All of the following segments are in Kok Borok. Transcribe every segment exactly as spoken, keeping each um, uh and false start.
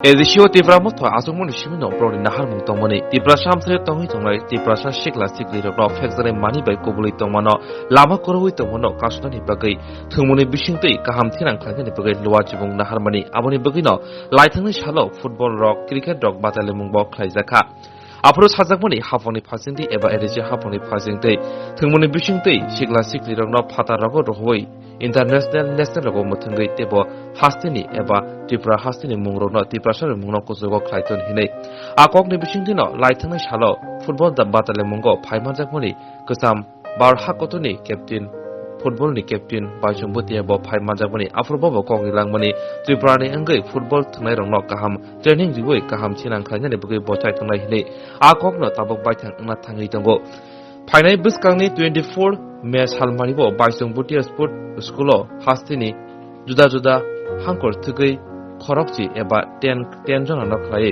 A D C o Tipra motha achukmani simi no borokni naharmung tongmani, Tiprasa amchaio tongwi tongnai Tiprasa sikla siklirokno phekjaknai manwi bai kubului tongmano lama kwrwi tongmano kasonani bagwi thwngmungni bisingtwi kaham thinang khlainani bagwi luachibung naharmani. Aboni bagwino laithangni salo football rok, cricket rok batalimungbo khlaijakha. Aphuru sajakmani hapangni phasingtwi eba A D C hapangni phasingtwi thwngmungni bisingtwi sikla siklirokno phatar rogo rohoi international, national rogo mwthwngwi teibo hasteni eba Tripura hasteni mungrokno Tiprasani mungno kuchugo khlai ton hinwi. A kokni bisingtwino laithangni salo football da-, batalimungno phai manjakmani kwcham Bharat hakotoni captain, football ni captain Baisong Bhutia bo phai manjakmani, aphuru bo bo kokni langmani Tripura ni wngwi football thwngnairokno kaham training riwi kaham thinang khlainani bagwi bo chai tongnai hinwi a kokno tabuk baithang wngna thangwi tongo. Phainai bwskangni twenty-four May salmani bo Baisong Bhutia Sport School o hasteni juda juda hangkor thwgwi khorokchi eba ten, ten jona no khlai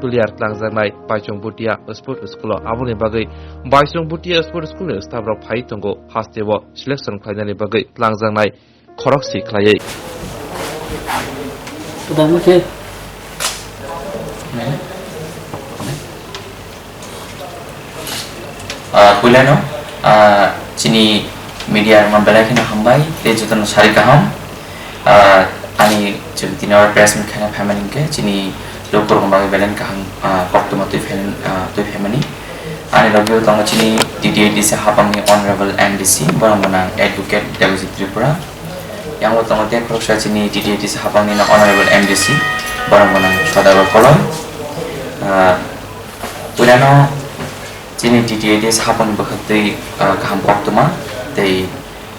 player tlangjaknai Baisong Bhutia Sport School o. Aboni bagwi Baisong Bhutia Sport School ni staff rok phai tongo, haste o selection khlainani bagwi tlangjaknai khorokchi khlaiwi. Kwbangma khe. Ah, puilano, ah, chini media rokno belai kheno hambai, tei jotono sari kaham. Ah, ani chwng tini oro press meet khaina phaimani hwnkhe chini lukurokni bagwi belai kaham, ah, koktwma twi phaimani, ah, twi phaimani. Ani logi o tongo chini T T A D C hapangni Honorable M D C, borok gwnang Advocate Debojit Tripura. Yang bo tongo tei khoroksa chini T T A D C hapangni no Honorable M D C, borok gwnang Sodagar Kolom. Ah, puilano chini T T A D C hapangni bwkhaktwi, ah, kaham koktwma tei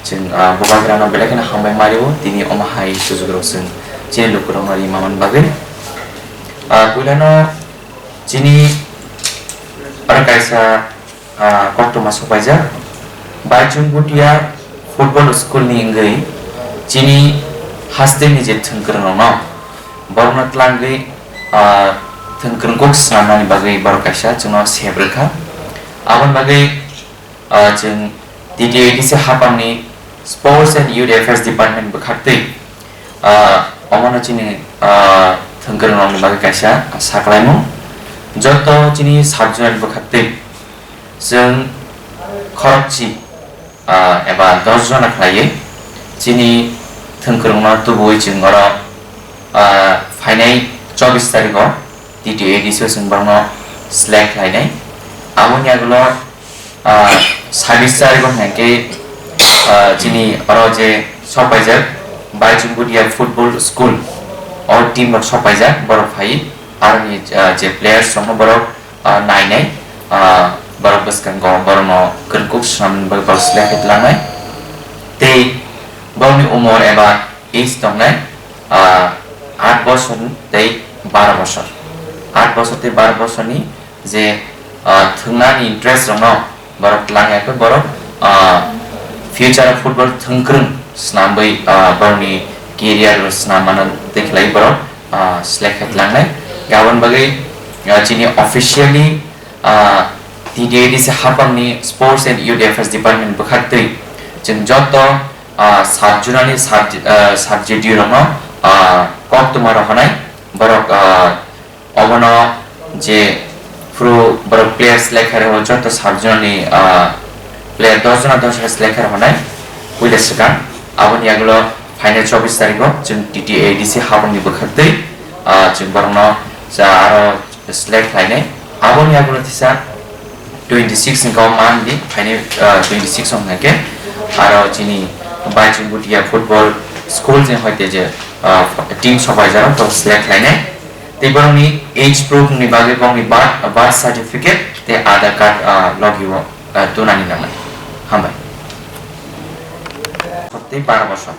chwng, ah, bubagrano belai kheno hambai mario, tini omo hai sujugrok chwng chini lukurokno ri manmani bagwi. Ah, puilano chini oro kaisa ah, koktwma sopaijak. Baisong Bhutia Football School ni wngwi chini hasteni je thwngkwrwng rokno borokno tlangwi, ah, thwngkwrwng kok swnamnani bagwi borok kaisa chwngno sep rwkha. Aboni bagwi, ah, chwng T T A D C hapangni Sports and Youth Affairs Department bwkhaktwi, ah, omono chini, ah, thwngkwrwng rokni bagwi kaisa saklaimung. Joto chini sub zonal bwkhaktwi chwng khorokchi, ah, eba dos jona khlaiwi chini thwngkwrwngno tubuwi chwng oro, ah, phainai chobbish tarikho T T A D C o chwng borokno select khlainai. Aboni agulo, ah, sabis tarikho hwnkhe, ah, chini oro je sopaijak Baisong Bhutia Football School o team rok sopaijak, borok phai aroni, ah, je players rokno borok ah, nainai, ah, borok bwskango borokno kwrwngkuk swnamnani bagwi borok select khe tlangnai. Tei borokni umor eba age tongnai, ah, aat bosor tei baro bosor. Aat bosor tei baro bosorni je, ah, thwngnani interest rokno borok tlang ya khe borok, ah, future o football thwngkwrwng swnamwi, ah, borokni career rok swnam mano tei khlai borok, ah, select khe tlangnai. Aboni bagwi, ah, chini officially, ah, T T A D C hapangni Sports and Youth Affairs Department bwkhaktwi chwng joto, ah, sub zonal ni sub, ah, sub J D U rokno, ah, koktwma rohornai borok, ah, obono je phuru borok player select khairokno joto sub zonal ni, ah, player dos jona dos jona select khairoknai puila swkang. Aboni yagulo phainai chobbish tarikho chwng T T A D C hapangni bwkhaktwi, ah, chwng borokno cha aro select khlainai. Aboni yagulo tisa twenty six ni kau man di phainai, ah, twenty six hwnkhe aro chini Baisong Bhutia football school ni hoite je, ah, team sopaijak borok select khlainai. Tei borokni age proof ni bagwi borokni birth, birth certificate tei Aadhaar card, ah, logi o, ah, tunani nangnai. Hambai. Tei baro bosor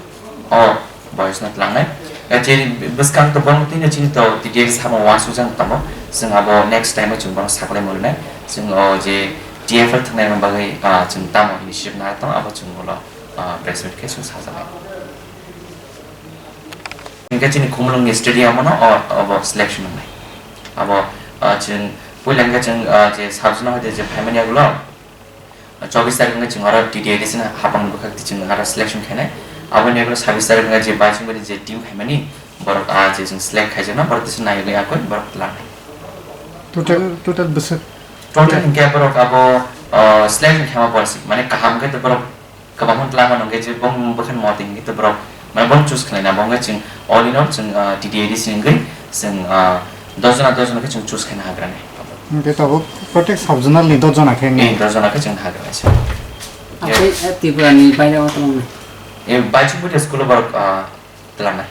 o boyosno tlangnai. Eh, chini bwskang to borokno tini chini to T T A samo uansukjak tongo. Chwng abo next time o chwng bono saklai mwnai. Chwng o je T F L thwngnai bagwi, ah, chwng tamo initiative nai tongo, abo chwng ulo, ah, press meet khe chwng sajaknai. Hingke chini Khumulwng ni stadium o no o, obo selection wngnai. Abo, ah, chwng puila hingke chwng, ah, je sub zone hoite je phaimani agulo, ah, chobbish tarik hingke chwng aro T T A D C ni hapang ni bwkhak twi chwng aro selection khainai. Aboni agulo sabbish tarik hingke je bai chwng bai je team khaimani, Borok a je chwng select khaijakna borok tisa naiwi akoi borok tlanai. Total total bwswk Total hwnkhe borok abo, ah, select hwnkhe ma borok si mane kaham khe borok kwbangma twlangma nungkhe je bong bwkhani motwi hwnkhe borok mane bong choose khlaina bong chwng all in all chwng, ah, T T A D C hwnkhe chwng, ah, dos jona dos jona khe chwng choose khaina hagrani. Hwnkhe tabuk protect sub zonal ni dos jona khe Eh, wngnai. Dos jona khe chwng hagrani se. Aboni Tripura ni baire o tong nai. Eh, Baichungpuri school o borok, ah, twlanai.